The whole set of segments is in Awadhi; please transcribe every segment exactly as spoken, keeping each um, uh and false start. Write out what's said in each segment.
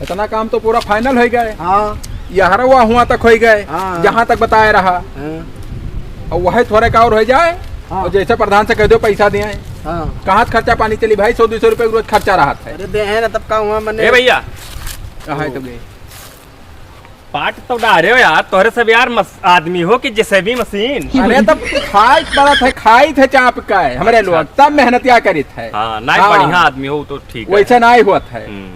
इतना काम तो पूरा final होइ गए। हाँ। यहरवा हुआ तक होइ गए, हाँ। जहाँ तक बताए रहा। हाँ। और वही थोड़े का और होइ जाए, हाँ। और जैसे प्रधान से कह दो पैसा दिए, हाँ। कहाँ से खर्चा पानी चली भाई, सौ दो सौ रुपये रोज खर्चा रहत है। अरे दे है ना, तब का हुआ मने। ए भैया, कहाँ है तो गए? पाट तो डारे हो यार, तोहरे सब यार मस-, आदमी हो कि जेसीबी मशीन। अरे तब खाई पड़त है, खाई थे चाप का है, हमरे अच्छा, लोग, अच्छा। तब मेहनतिया करित है। हाँ, नाई हाँ। बढ़िया आदमी हो तो ठीक है। वैसे नाई होत है। हम्म।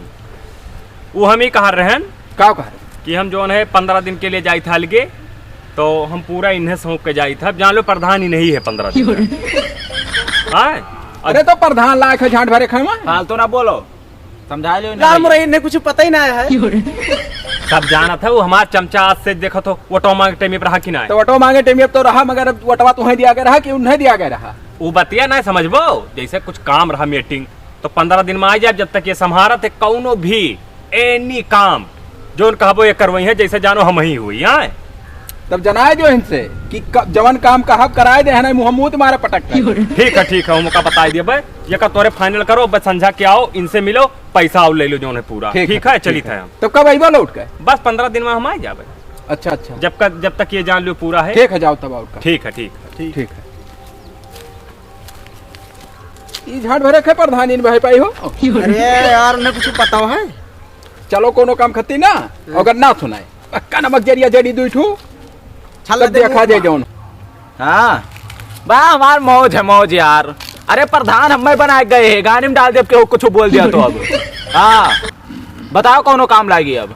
वो हम ही कहा रहन का कहा रहे? कि हम जौन है पन्द्रह दिन के लिए जाई था अलगे, तो हम पूरा इन्हें सौंप के जाई था। अब जान लो प्रधान ही नहीं है पन्द्रह दिन का। हाँ? अरे तो प्रधान लायक है झांट भरे खाए में। फालतू ना बोलो। समझा लो इन्हें लाल भैया। मुरई, इन्हें कुछ पता ही ना है। सब जानत है, वो हमार चमचा आज से देखत हो, वोटवा मांगे टाइम पे रहा कि ना? तो वोटवा मांगे टाइम पे तो रहा, मगर अब वोटवा तुहें दिया गया रहा कि उन्हें दिया गया रहा? वो बतिया ना समझबो, जैसे कुछ काम रहा meeting, तो पन्द्रह दिन में आ जाए, जब तक ये संभारत है, कौनो भी any काम जौन कहबो ये करवई है, जैसे जानो हम ही हुई, हाँ? तब जनाए जो इनसे कि क-, जवन काम कहब कराए दे है ना, मुँह मुँह तुम्हारा पटक कर। ठीक है, ठीक है, हम ओका बताई देबे। ये का तोरे final करो, बस संझा के आओ, इनसे मिलो, पैसा आओ ले लो जौन है पूरा। ठीक है, ठीक है, चली ठीक है। थे हम। तो कब अइबा लौट के? बस पन्द्रह दिन में हम आ जाबे। अच्छा, अच्छा। जब तक, जब तक ये जान लो पूरा है। ठीक है, जाओ तब और का। ठीक है, ठीक है। ठीक। ठीक है। ई झांट भरे के प्रधानी न भाई पाई हो। अरे यार, उन्हें कुछ पता है? चलो कोनो काम खत्ती ना, हम्म। अगर ना सुनाए, पक्का नमक जरिया जड़ी दुई ठू, छल्ला तब दे देखा मुंह जाए में। जौन। हाँ, बा हमार मौज है, मौज यार। अरे प्रधान हमें बनाए गए हैं, गाने में डाल दे, अब केहू कुछ बोल दिया तो अब। हाँ, बताओ कौनो काम लागी अब।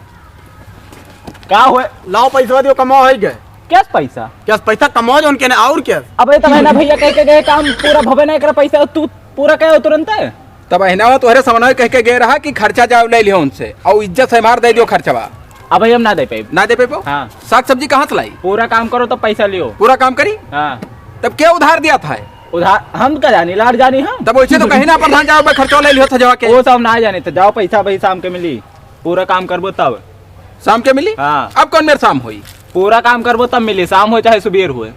का हुए? लाओ पैसा दियो, कमाओ है गए। कैस पैसा? कैस पैसा कमाओ जो उनके ने, और क्या? अबे तब है ना भैया कह के गए काम पूरा भवे नहीं करे, पैसा तू पूरा कहे तुरंत। तब अहिना तोहरे समन्वय कह के गए रहा कि खर्चा जाओ ले लियो उनसे, और इज्जत से मार दे दियो खर्चवा। अब हम ना दे पाइब। ना दे पाइबो? हाँ। साग सब्जी कहाँ से लाई? पूरा काम करो तो पैसा लियो। पूरा काम करी? हाँ। तब क्या उधार दिया था? उधार हम का जानी, लाड़ जानी हम। तब वैसे तो कहीं ना प्रधान जाओ, मैं खर्चा ले लियो था जाके। वो सब ना जानी, तो जाओ पैसा भाई शाम के मिली, पूरा काम करबो तब। शाम के मिली? हाँ। अब कौन मेर शाम होई? पूरा काम करबो तब मिली, शाम हो चाहे सुबेर हुए।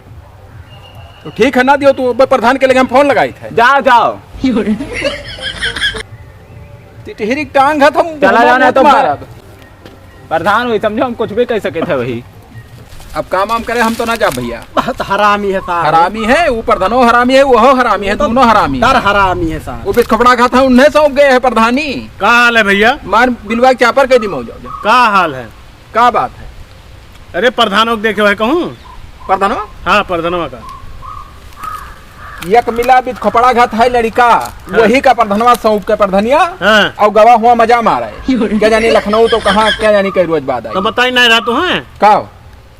तो ठीक है, ना दियो तू, अब प्रधान के लगे हम फोन लगाई थे। जाओ, जाओ। टिटहिरी टांग है, तुम चला जाओ, नहीं तो मारब। प्रधान वही समझो, हम कुछ भी कह सके थे वही। अब काम वाम करे, हम तो ना जा भैया। बहुत हरामी है साहब। हरामी है, ऊपर धनो हरामी है, वो हरामी है, वो तो दोनों हरामी है। दर हरामी है साहब। वो बिच खपड़ा खात है, उन्हें सौंप गए हैं प्रधानी। का हाल है भैया? मार बिलवा के चापर के दी मौज। का हाल है? का बात है? अरे, प्रधानो के देखे है कहूँ? प्रधानो? हाँ, प्रधानवा का। एक मिला बिच खपड़ा घात है लड़िका, हाँ। वही का प्रधानवा सौंप के प्रधानिया, हाँ। और गवा हुआ मजा मारे। क्या जानी लखनऊ तो कहाँ, क्या जानी कई रोज बाद आई। तो बताई नहीं रहा तो है? का?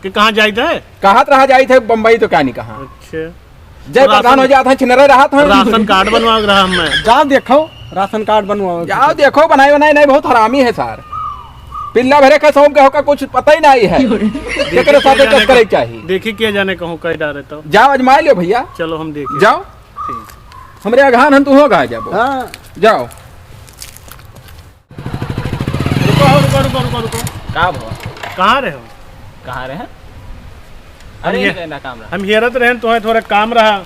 कि कहाँ जाइत है? कहत रहा जाइत है बम्बई तो क्या नहीं कहाँ। अच्छा। जय तो प्रधान राशन, हो जात है, छिनरे रहत है। राशन कार्ड बनवा के रहा हमें। जाओ देखो, राशन कार्ड बनवाओ। जाओ देखो, बनाए बनाए नहीं, बहुत हरामी है सार। पिल्ला भरे का सौंप के होका कुछ पता ही नहीं है। देखी केकरे के साथे जाने कस करे का, चाहिए। देखी के जाने कहूँ कह डारे तो। जाओ, आजमाए लियो भैया। चलो हम देखी। जाओ। ठीक। हमरे अगहान हम तुहों गा जाबो। हाँ। जाओ। रुको, रुको, रुको, रुको, रुको। का भवा? कहाँ रहे हो? कहाँ रहे? अरे, हम ये, ये ना काम रहा। हम हेरत रहेन, तोहे थोड़ा काम रहा।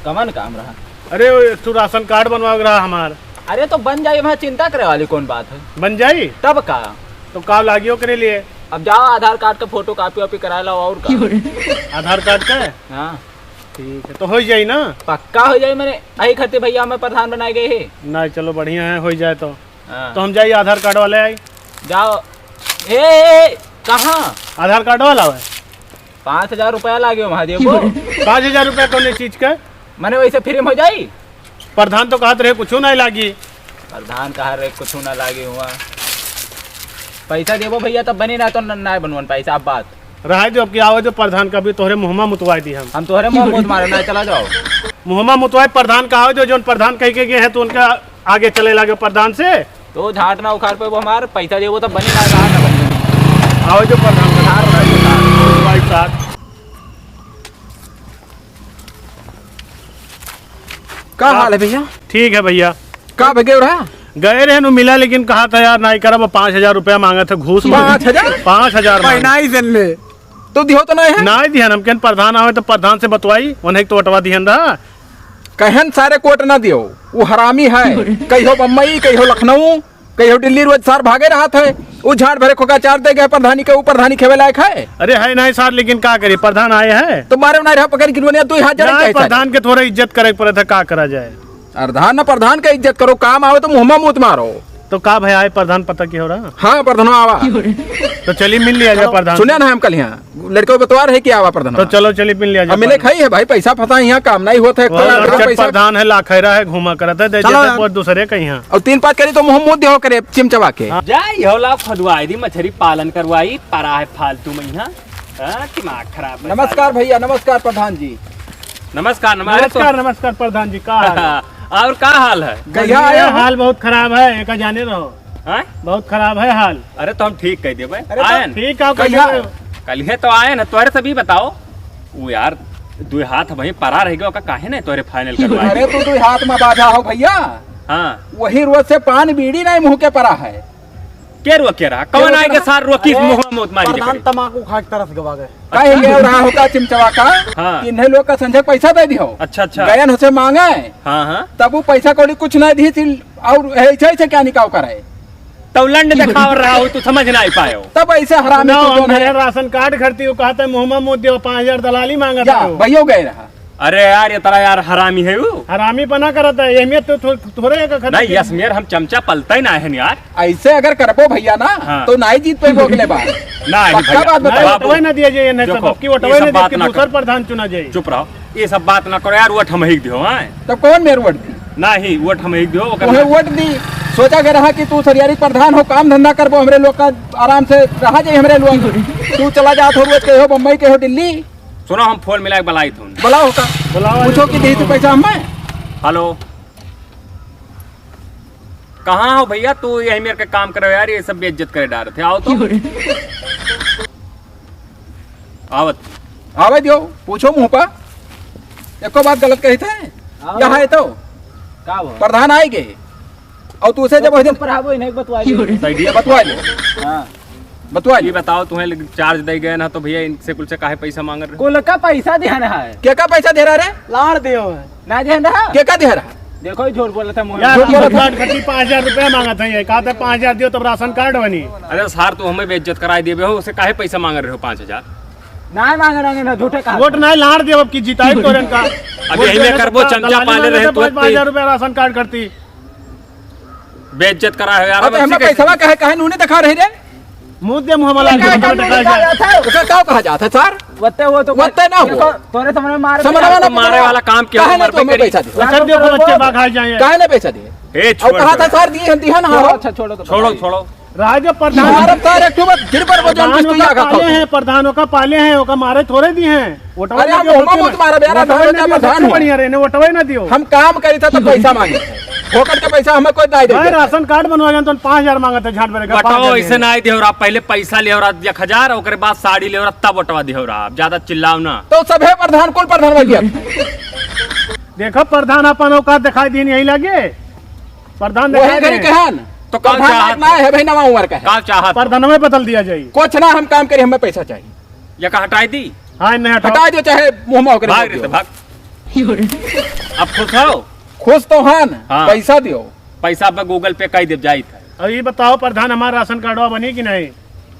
कमन काम रहा? अरे, वो एक ठो राशन कार्ड बनवावे के रहा हमार। अरे, तो बन जाई, वहाँ चिंता करे वाली कौन बात है? बन जाई? तब का? तो का लागी ओकरे लिए? अब जाओ, आधार कार्ड का फोटो कॉपी वॉपी करा लाओ, और का? आधार कार्ड का? हाँ। ठीक है, तो हो जाई ना? पक्का हो जाई, मैंने यही खातिर भैया हमें प्रधान बनाए गए हैं। नहीं, चलो बढ़िया है, हो जाए तो। हाँ। तो हम जाई आधार कार्ड वाले आई। जाओ। ए, ए, ए, कहाँ? आधार कार्ड वाला है। पाँच हजार रुपया लागे महादेव को। पाँच हजार रुपया कौन चीज का? मने वैसे फ्री में हो जाई? प्रधान तो कहत रहे कुछ नहीं लागी। प्रधान कहा रहे कुछ ना लागे हुआ। पैसा देबो भैया तब बनी ना तो न-, ना बनवन पैसा, अब बात। रहाई दो, अब की आवे दो प्रधान का भी तोहरे मुहमा मुतवाई दी हम। हम तोहरे मुँह मुत मारे ना, चला जाओ। मुहमा मुतवाई प्रधान का आवे दो, जोन प्रधान कह के गए हैं तो उनका आगे चले लागे प्रधान से। तो झाट ना उखाड़ पे वो हमार पैसा देबो तब बनी ना, रहा ना बनी। आवे दो प्रधान का भाई साहब। का का? हाल है भैया? ठीक है भैया। का भगे रहा? गए रहे नु मिला, लेकिन कहा था यार, नाई करब, पाँच हजार रुपया मांगा था घूस में। पाँच हजार? पाँच हजार मांगा। पहनाई जन ले। तो दिहो तो नहीं है? नाई दिहन, हम कहन प्रधान आवे तो प्रधान से बतवाई, उन्हें तो वटवा दिहन रहा। कहन सारे कोट ना दियो, वो हरामी है। कहियो बम्बई, कहियो लखनऊ, कहियो दिल्ली, रोज सार भागे रहत है। उ झाट भरे खोका चार दे गए प्रधानी के, उ प्रधानी खेवे लायक है? अरे है नहीं सार, लेकिन का करी, प्रधान आए हैं। तो मारे नहीं रहा पकड़ के लोनिया, तू हाथ जरा नहीं, कैसे? प्रधान के थोड़ा इज्जत करे के पड़त है, का करा जाए? प्रधान ना, प्रधान का इज्जत करो, काम आवे तो मुँह में मूत मारो। तो का भाई आए प्रधान, पता की हो रहा? हाँ, प्रधान आवा। तो चलिए मिल लिया जाए प्रधान। सुने ना हम कल यहाँ लड़के बतवा रहे कि आवा प्रधान। तो चलो चलिए मिल लिया जाए अब मिले प्रधान। खाई है भाई, पैसा फंसा यहाँ काम नहीं होता है, वो एक तो लड़का लड़का पैसा प्रधान है, लाखैरा है, घूमा करत है, दे चलो देते यार। बहुत दूसरे कहीं यहाँ। और तीन पाँच करी तो मुँह मूत देहो करे चिमचवा के। हाँ। जाई होला खुदवाई दी, मछरी पालन करवाई, परा है फालतू में यहाँ। हाँ, दिमाग खराब है नमस्कार साला। भैया, नमस्कार प्रधान जी। नमस्कार, नमस्कार। नमस्कार, नमस्कार प्रधान जी, का हाल? और का हाल है? कहिया आए हो? हाल बहुत खराब है, एका जाने रहो। हैं? बहुत खराब है हाल। अरे तो हम ठीक कह देबे। अरे तो आयन। ठीक है, कहिया? कहिया? कल है तो आए ना, तोहरे से भी बताओ। वो यार, दो हाथ वहीं परा रह गया, ओका काहे नहीं तोहरे final करवाए? अरे तू दो हाथ में बाझा हो भैया। हाँ। वही रोज से पान बीड़ी नहीं मुँह के परा है। के रोके रहा? कौन के रोके आए के रहा? सार रोकी अरे, मुँह में मूत मारी प्रधान देखा। तमाकू खा के तरस गवा गए। काहे अच्छा। ले रहा होगा चिमचवा का? हाँ। कि इन्हें लोग का संझक पैसा दे दियो। अच्छा, अच्छा। गयन उसे मांगे। हाँ, हाँ। तब वो पैसा कौड़ी कुछ नहीं दी थी और ऐसे, ऐसे क्या निकाव कराए? तब लंड दिखाव रहा हो, तू समझ नहीं पायो। तब ऐसे हरामी ना, तू हम कौन है? मेरे राशन कार्ड खरती हो, कहते मुँह में मूत दियो, पाँच हजार दलाली मांगा जा, था वो। भैयो गए रहा। अरे यार, ये तरह यार हरामी है वो। हरामी पना करत है, ये में तो थो-, थोड़े का खतरा नहीं, है। यस मेर हम चमचा पलता ही ना है यार। ऐसे अगर करबो भैया ना, हाँ। तो नहीं जीत पाइबो अगले बार। नहीं पक्का भैया। बात बताओ। नहीं, बाबू, वोटवे ना दिया जाए, नहीं देखो, सब, कि वोटवे ये सब ना बात दिया, ना दूसर करो। प्रधान चुना जाए। चुप रहो, ये सब बात ना करो यार, वोट हम ही दियो, हाँ। तो कौन मेर वोट दी? नहीं, वोट हम ही दियो, ओकर तुम्हें ना वोट दी, सोचा के रहा कि तू सरियारी प्रधान हो, काम धंधा करबो, हमरे लोग का आराम से रहा जाए, हमरे लोग। तू चला जात हो रोज के हो बम्बई के हो दिल्ली, सुनो, हम फोन मिला के बुलाई थोन। बुलाओ का? बुलाओ, पूछो कि दी तू पैसा हमें? हेलो, कहाँ हो भैया? तू यही मेरे के काम करो यार, ये सब बेइज्जत करे डार थे। आओ तो। आवत। आवे दियो, पूछो मुँह पर। एको बात गलत कही थे? आओ। यहाँ है तो? का हो? प्रधान आए गए। और तू उसे जब तो वही दिन चुप रहा, वो इन्हें बतवा दे। तो idea बतवा ले। हाँ। बतवा ये ले। बताओ, तुम्हें लेकिन चार्ज दे गए ना, तो भैया इनसे कुल से काहे पैसा मांग रहे हो? कुल का पैसा दिया ना है। के का पैसा दे रहा रे? लाड़ दियो है। ना दे रहा। के का दे रहा? देखो, ये झूठ बोलत है, मुँह यार, झूठ बोलत है। राशन कार्ड खातिर पाँच हजार रुपया मांगत है, ये कहत है पाँच हजार दियो तब राशन कार्ड बनी। अरे सार, तू हमें बेइज्जत कराए देबे हो, उसे काहे पैसा मांग रहे हो पाँच हजार? ना मांग रहे ना, झूठे कहा। वोट ना लाड़ दियो, अब की जिताई तोरन का। अब यही में करबो, चमचा पाले रहे तो पाँच हजार रुपया राशन कार्ड करती। बेइज्जत करा है यार, अब अब हमें ऐसे कैसे? पैसवा काहे, काहे नूने दिखा रहे रे? मुँह दे, मुँह वाला काहे, काहे नूने दिखा जाए? ओकर का कहा जात है, सर? वत्ते वो तो वत्ते ना हो। तोरे समझ में मार समझ में ना मारे वाला काम किया, काहे ना मर पे तुम्हें करी। पैसा दे? वैसे दियो, बच्चे बाग आ जाए। काहे ना पैसा दे? ए, और छोड़ कहा दो था, यार। सर, दिए हम, दिया ना हो। अच्छा, छोड़ो तो। छोड़ो, छोड़ो। राज प्रधान मारब सर, एक ठो बात, गिर पर वजन प्रधान किस ओका दुनिया का पाले खाओ। हैं, प्रधान ओका पाले हैं, ओका मारे थोड़े दी हैं। वोटवे अरे ना हम दियो, ओमा वोटवे मत ना। मारब यार, वोटवे हम ना दियो, जान कुछ है। बढ़िया रहे, ने वोटवे ना दियो। हम काम करी था तो पैसा मांगे। फोकट के पैसा हमें कोई नहीं भाई, देगा। राशन कार्ड बनवा जान तो पाँच हजार मांगत है, झाट भरे का बताओ, पाँच हजार ऐसे देंगे। ना दियो, आप पहले पैसा लियो, एक हजार, ओकरे बाद साड़ी लियो, तब वोटवा दियो, आप ज्यादा चिल्लाओ ना। तो सब है प्रधान, कौन प्रधान बन गया? देखो प्रधान अपन औकात दिखाई दीन यही लगे। प्रधान वही दिखाई घरी दे। कहन। तो का प्रधान चाहत? ना है भाई, नवा उम्र का है। का चाहत? प्रधानवे बदल दिया जाए। कुछ ना हम काम करी, हमें पैसा चाहिए। या का हटाई दी? हाँ, नहीं हटाओ। हटाई दो, चाहे मुँह में होकर भाग दे रहे दो। थे, भाग। अब खुश हो? खुश तो हन, हाँ। पैसा दियो। पैसा पे Google Pay कई देब जाइत है। अब ये बताओ प्रधान, हमारा राशन कार्डवा बनी कि नहीं?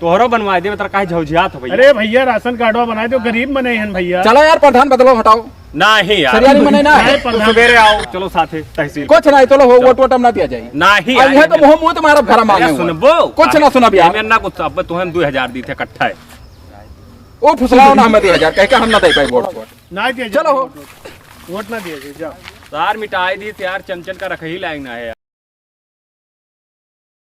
तोहरो बनवा दे, मतलब काहे झौझियात हो भैया? अरे भैया, राशन कार्डवा बना दो, गरीब मने हन भैया। चलो यार प्रधान बदलो, हटाओ। नहीं यार। सरियारी मने ना। नहीं, प्रधान। सुबेरे आओ, चलो साथे तहसील। कुछ नहीं, चलो हो, चलो। वोट वोट हम ना दिया जाए। नहीं अब यार, यह तो ये मुँह मुँह तुम्हारा भरा मांगे अरे हुए। सुनबो। कुछ अरे ना सुनब यार। ये ना कुछ, अब तो हम दो हजार दी थे इकट्ठा है। ओ फुसलाओ ना हमें दो हजार, कह के हम ना दे पाए वोट। नहीं दिया जाए चलो हो। वोट, वोट ना दिया जाए, जाओ। सार मिटाई दी थे यार, चमचन का रख ही लायक ना है।